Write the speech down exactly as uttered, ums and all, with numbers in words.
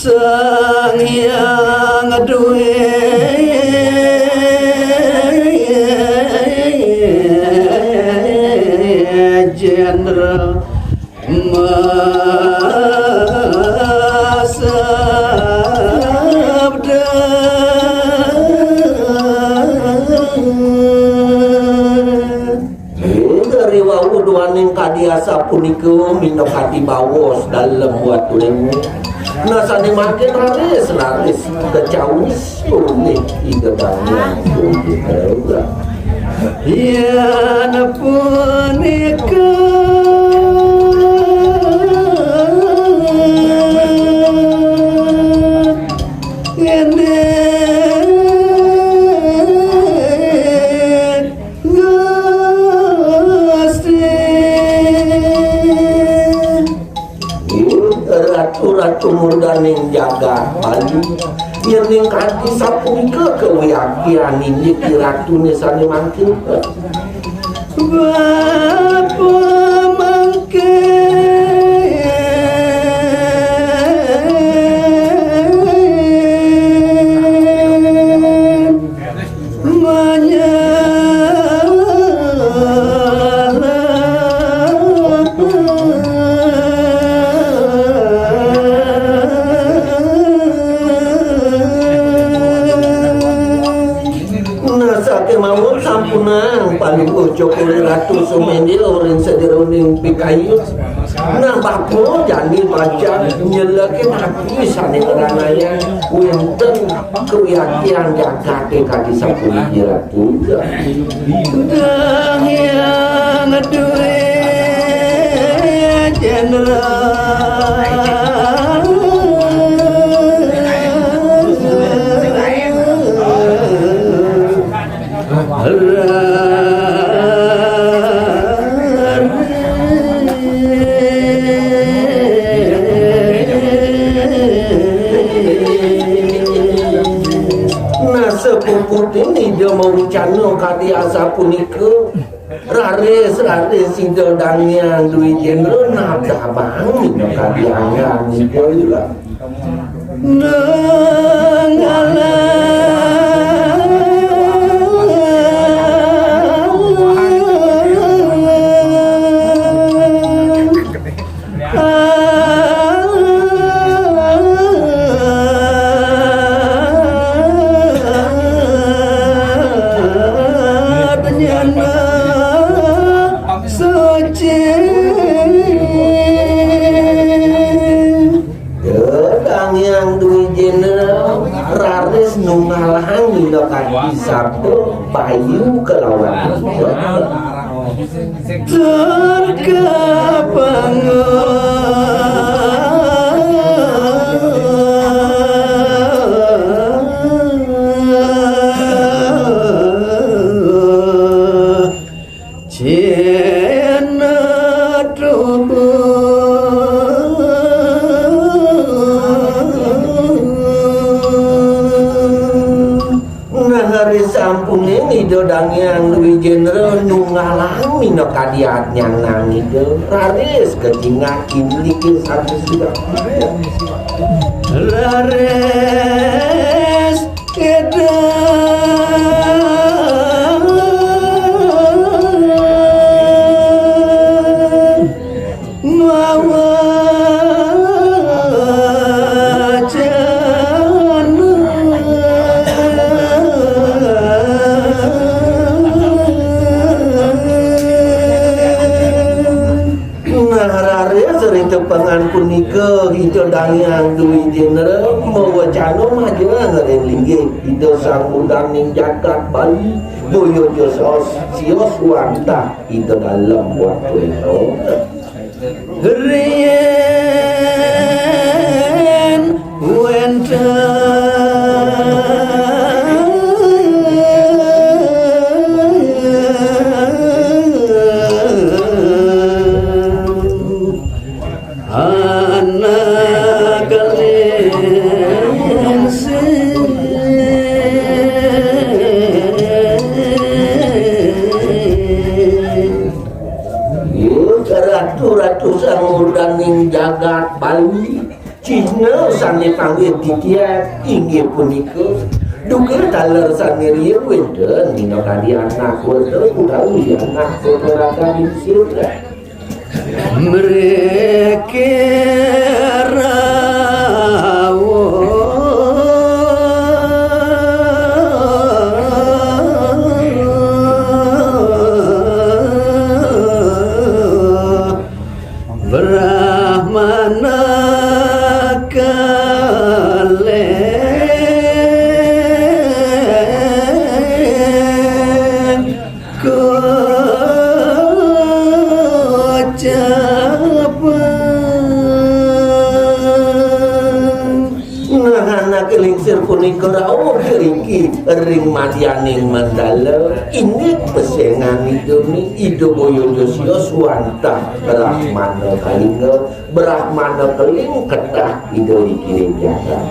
Sang Hyang Dwi Jenderal masabda. Ing riwau duaning kadi asapunika minakadi baos dalem watuné. Nah, sané mangkin raris-raris kacaus olih Ida Dang Hyang Dwi Jenderal. Yén punika Gusti. Ratu-ratu murdaning jagat Bali, yéning kadi sapunika kawiaktian indik i ratuné sané mangkin. Bapa mangkin manyala. Nah, sakémawon sampunang paling ucuk olih Ratu Sumendil ring sajeroning pikayun. Nah, bapa jani pacang nyelekin ati sané ngranayang wénten kawiaktian jagaté kadi sapuniki, Ratu. Dang Hyang Dwi Jenderal. Nah, sapuputing Ida mawecana kadi asapunika, raris, raris Ida Dang Hyang Dwi Jenderal nabdabang minakadi anggan Ida. Nang alam. Adnyana suci. Gedang Hyang Dwijendra raris nunggalahang minakadi sabda bayu kalawan tur kapanggih. Cina tubuh. Nah, hari sampuné Ida Dang Hyang Dwijendra nunggalang minakadi adnyanan Ida, raris kacingak indik ing sabda sida. Raris Ida. Mawacana. Nah, raris ring tepengan punika Ida Dang Hyang Dwijendra mawacana majeng ring linggih Ida Sang Murdaning Jagat Bali, boya ja sios, sios wantah Ida Dalem Watuéna. Riyen wénten anak lingsir. Ratu-ratu sang murdaning jagat Bali, Cihna sang Panggih titiang inggih punika duka taler sane riin wenten minakadi anak weta utawi anak weta raga ing sira. Mriki rawuh Brahmana kalih kocapan. Nah, anak lingsir punika rauh riki ring madyaning mandala, inggih pesengan Idane Ida Boyo Josia suwantah Brahmana Kalingga, Brahmana Kaling ketah Ida riki ring jagat.